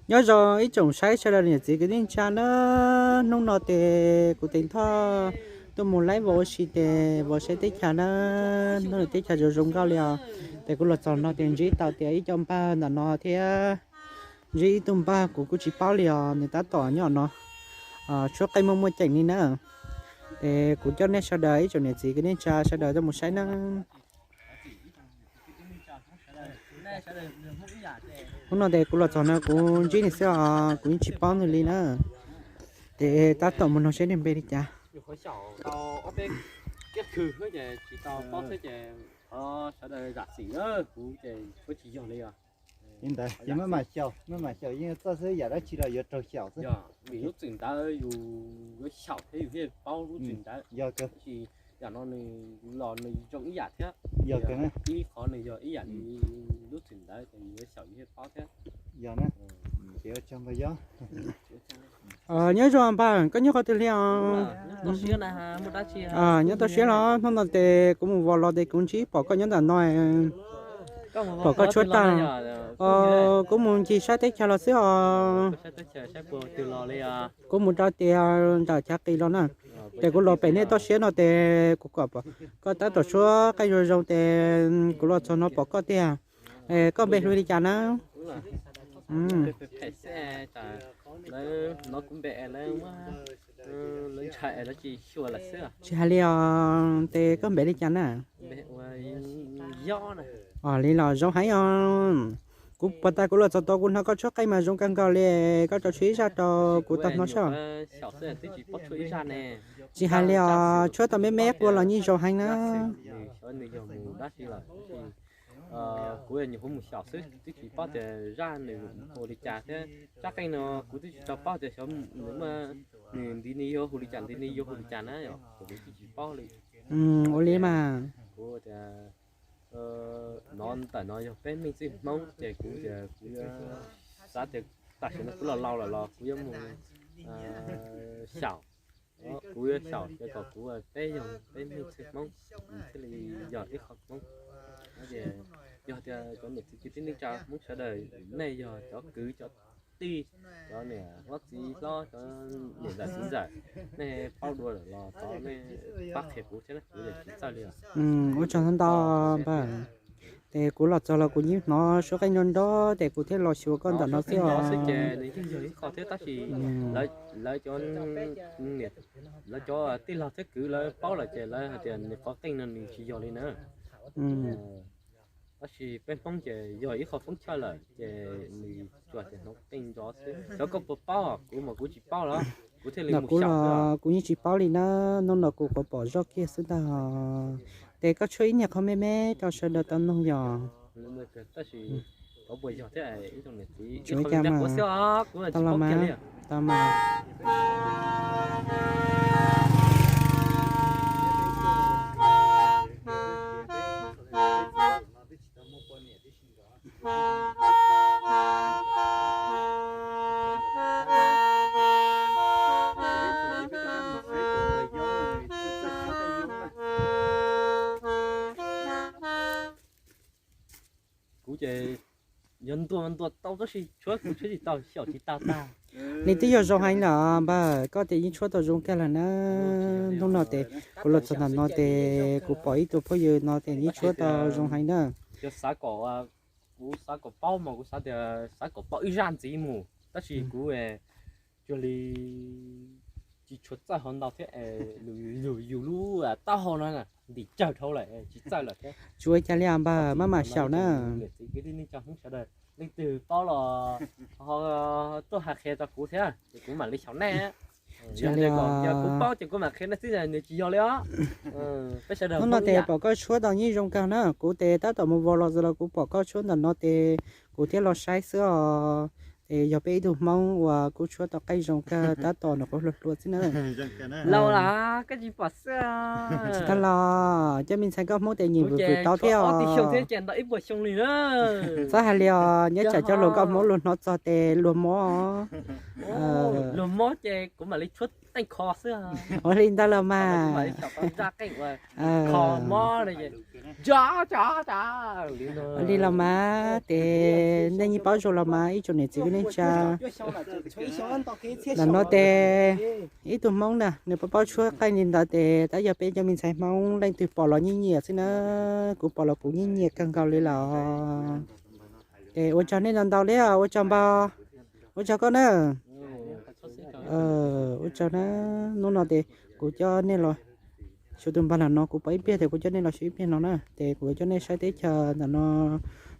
Nyob zoo ib tsoom saib sawv daws niam txiv kwv tij neej tsa na, hnub no ces kuv Teev Thoj tuaj mus laib vauv ua si ces vauv saib teb chaws na, hnub no teb chaws zoo zoo nkauj li os. Ces kuv los txog no ces ntsib tau tias ib co npawg ntawm no thiab, ntsib ib tug npawg kuv kuj tsis paub li os, nws tab tom nyob no tshuab qeej muaj muaj ceem li na. Ces kuv coj nej sawv daws ib tsoom niam txiv kwv tij neej tsa sawv daws tuaj mus saib na. Hnub no ces kuv los txog no kuv ntsib nws xwb os, kuv yeej tsis paub nws li na. Ces tab tom mus nug seb nws npe li cas. Li ntawd ces maj mam xyaum, maj mam xyaum yeej txawj xwb, yam dab tsi los yuav raug xyaum xwb. Lub txwm ntawd yus yuav xyaum thiab yus thiaj paub lub txwm ntawd. Yog kawg. Tab sis yam no nws los nws zoo ib yam thiab. Yog kawg na. Ib qhov nws yog ib yam li lub txwm ntawd ces yus yuav xyaum yus thiaj paub thiab. Yog na. Ces ua tsaug npawg Yob. Nyob zoo npawg, koj nyob qhov twg li os? Nyob toj siab los hnub no ces kuv mus vos los ces kuv ntsib pom koj nyob ntawm no, pom koj tshuab tag. Kuv mus ncig saib teb chaws los xwb os. Kuv mus rau tias ntawm chav qis los na. Ces kuv los pem nej toj siab no ces kuv kom koj tab tom tshuab qeej zoo zoo ces kuv los txog no pom koj tiag. Koj npe hu li cas na? Tsis hais li os, ces koj npe li cas na? Os, li los zoo heev os. Kuv puag ta kuv los txog tau kuv hnov koj tshuab qeej mas zoo kawg nkaus li, koj rau tshuab ib zaj rau kuv tau hnov saib. Tsis hais li os, tshuab tau me me quas los yeej zoo heev na. Kuv nyuam qhuav mus xyaum xwb twb tsis paub tias zaj nws hu li cas thiab. Tshuab qeej no kuv twb tsis tau paub tias xyov nws muaj, nws nti ni yuav hu li cas, nti ni yuav hu li cas na, kuv twb tsis paub li. Ua li mas. Kuv tias hnov ntawm no yog peb me txwj Hmoob ces kuv tias kuv xav tias tam sim no kuv los laus lawm los kuv yuav mus xyaum, kuv yuav xyaum ces kom kuv peb yog peb me txwj Hmoob, thiaj li yog ib qho Hmoob. Ces yog tias cov niam txiv kwv tij neej tsa Hmoob sawv daws, nej yog cov kwv cov tij, cov niam hlob txiv hlob, cov niam ntxawm txiv ntxawm, nej paub dua lawm los thov nej pab qhia kuv thiab, kuv tsis txawj li os. Ua tsaug ntau ntau npawg. Ces kuv los txog los kuv yeej hnov suab qeej nrov nrov ces kuv thiaj los xyuas koj ntawm no xwb os. Ces nws yeej yog ib qho thiab tab sis lawv cov, lawv cov tij laug thiab kwv lawv paub lawm ces lawv hais tias nws qhov qeej no nws tsis yog li na. Tab sis peb Hmoob ces yog ib qho foob chawj lawm ces nws tsuas tias hnov qeej nrov xwb. Xyov koj puas paub, kuv mas kuv tsis paub los kuv thiaj li mus xyaum xwb. Kuv yeej tsis paub li na, hnub no kuv qhuav pom zoj kiag xwb ntag. Ces koj tshuab ib nyuag qhov me me rau sawv daws tau mloog yog. Tab sis puas yog thiab ib tsoom niam txiv, ib qho me me kuv xwb os, kuv tsis paub kiag li. Tau mas. Kuv ces yog ntuas ntuas tau tab sis tshuab kuv tshuab tsis tau, xyaum tsis tau tag. Nws twb yog zoo heev lawm npawg, koj tias yeej tshuab tau zoo kawg lawm na. Hnub no ces kuv los txog ntawm no ces kuv pom ib tug phooj ywg no ces yeej tshuab tau zoo heev na. Yog xav kom, kuv xav kom paub mas kuv xav tias xav kom paub ib zaj ntxiv mus tab sis kuv cuag li tsis tshua txawj hauv ntau thiab, yus lub taub hau no ntim tsawg dhau lawm tsis txawj lawm thiab. Tsis ua cas li os npawg, maj mam xyaum na. Niam txiv kwv tij neej tsa Hmoob sawv daws leej twg paub los ho tuaj hais qhia rau kuv thiab ces kuv mam li xyaum nej. Yog tias kuv paub ces kuv mam qhia nej xwb, nws tsis yog li os. Hnub no ces pom koj tshuab tau yeej zoo kawg na, kuv ces tab tom mus vos los los kuv pom koj tshuab ntawm no ces kuv thiaj los saib xwb os. Ces yog peb ib tug Hmoob uas kuj tshuab tau qeej zoo kawg tab tom nws qhuav hluas hluas xwb na. Laus los koj tsis pom xwb. Tsis tau los, cov me ntxhais nkauj Hmoob ces nyiam vwm vwm tau thiab os. Txhob hais li os, nyob tsam cov hluas nkauj Hmoob luag hnov txog ces luag mob. Luag mob ces kuv mam li tshuab teej kho xwb. Ua li ntawd los mas. Ua li los mas, ces nej yeej paub zoo los mas ib tsoom niam txiv Neej tsa. Ntawm no ces ib tug Hmoob na nws paub paub tshuab qaij li ntawd ces tab yog peb cov me ntxhais Hmoob leej twg pom los nyiam nyiam xwb na, kuv pom los kuv nyiam nyiam kawg nkaus li lawm. Ces ua tsaug nej ntau ntau li, ua tsaug npawg, ua tsaug koj na. Ua tsaug na, hnub no ces kuv coj nej los xyuas tus npawg lam no, kuv pom ib pliag ces kuv coj nej los xyuas ib pliag no na, ces kuv coj nej saib teb chaws ntawm no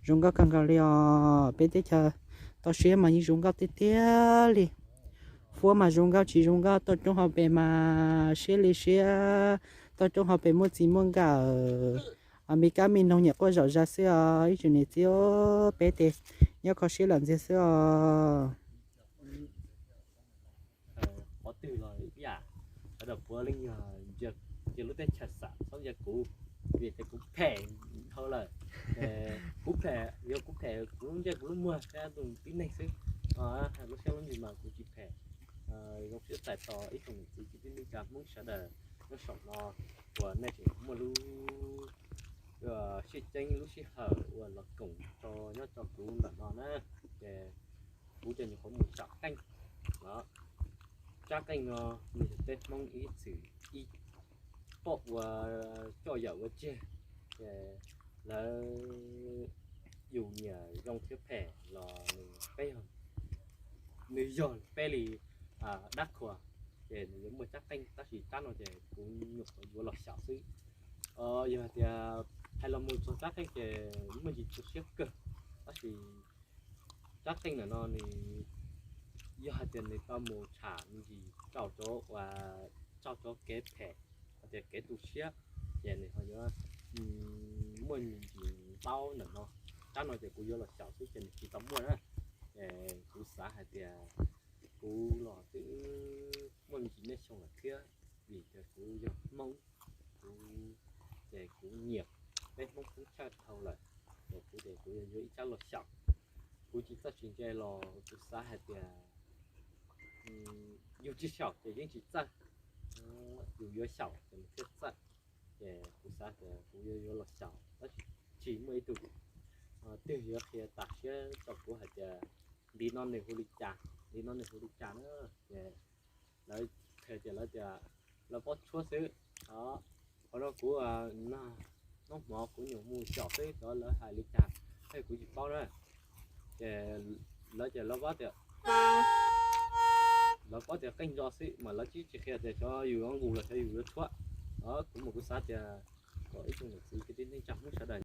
zoo nkauj kawg nkaus li os. Peb teb chaws toj siab mas yeej zoo nkauj tiag tiag li. Huab mas zoo nkauj tsis zoo nkauj, toj roob hauv pes mas siab li siab, toj roob hauv pes muaj txiv muaj nkawm, me kab me noog nyuam quaj zaum zag xwb os ib tsoom niam txiv, peb ces nyob kho siab lawm ntxiag xwb os. Qhov twg los ib yam, sawv daws puav leej yog ntsia lub teb chaws xam txhob ntsia kuv, vim tias kuv phem dhau lawm. Kuv phem, yog kuv phem kuv ntsia kuv lub muag thiab tus tib neeg xwb. Lub siab lub ntsws mas kuv tsis phem. Zoo siab txais tos ib tsoom niam txiv kwv tij neej tsa Hmoob sawv daws nyob saum no uas nej tseem muaj lub sij ceeb lub sij hawm uas los koom rau nyob rau kuv ntawm no na. Ces kuv cov nyuam qhuav mus tsab qeej no. Tsab qeej no nws yog peb Hmoob ib txwm ib poj ua coj yawm ua tseg, ces lawv yus nyiam zoo thiab phem los nws peb, nws yog peb li dab qhuas, ces nws yuav muaj tsab qeej, tab sis tsab no ces kuv nyuam qhuav yuav los xyaum xwb. Yog hais tias hais los mus txog tsab qeej ces muaj ntsis tu siab kawg, tab sis tsab qeej ntawm no nws yog hais tias nws tau mus tsham me ntsis rau cov uas txog cov kev phem, hais tias kev tu siab, ces nws ho yuav muaj me ntsis ntaub ntawm no. Tsab no ces kuv yuav los xyaum xwb ces nws tsis tau muaj na. Ces kuv xav hais tias kuv los twb muaj me ntsis niaj xyoo lawm thiab, vim tias kuv yog Hmoob, kuv, ces kuv nyiam peb Hmoob Hmoob Chaj dhau lawm, ces kuv ces kuv yuav yuav ib tsab los xyaum. Kuv tsis txawj tsis ntse los kuv xav hais tias yus tsis xyaum ces yeej tsis txawj, yus yuav xyaum ces nws thiaj txawj. Ces kuv xav tias kuv yuav yuav los xyaum, tab sis tsis muaj ib tug twg yuav qhia tas siab rau kuv hais tias li no nws hu li cas, li no nws hu li cas na. Ces lawv qhia tias lawv tias lawv paub tshuab xwb. Qhov no kuv hnub hmo kuv nyuam mus xyaum xwb, cov lawv hais li cas thiab kuv tsis paub na. Ces lawv ces lawv paub tias, lawv paub tias qeej ntso xwb mas lawv tsis tsis qhia tias xyov yus yuav nqus los xyov yus yuav tshuab. Kuv mas kuv xav tias kom ib tsoom niam txiv kwv tij neej tsa Hmoob sawv daws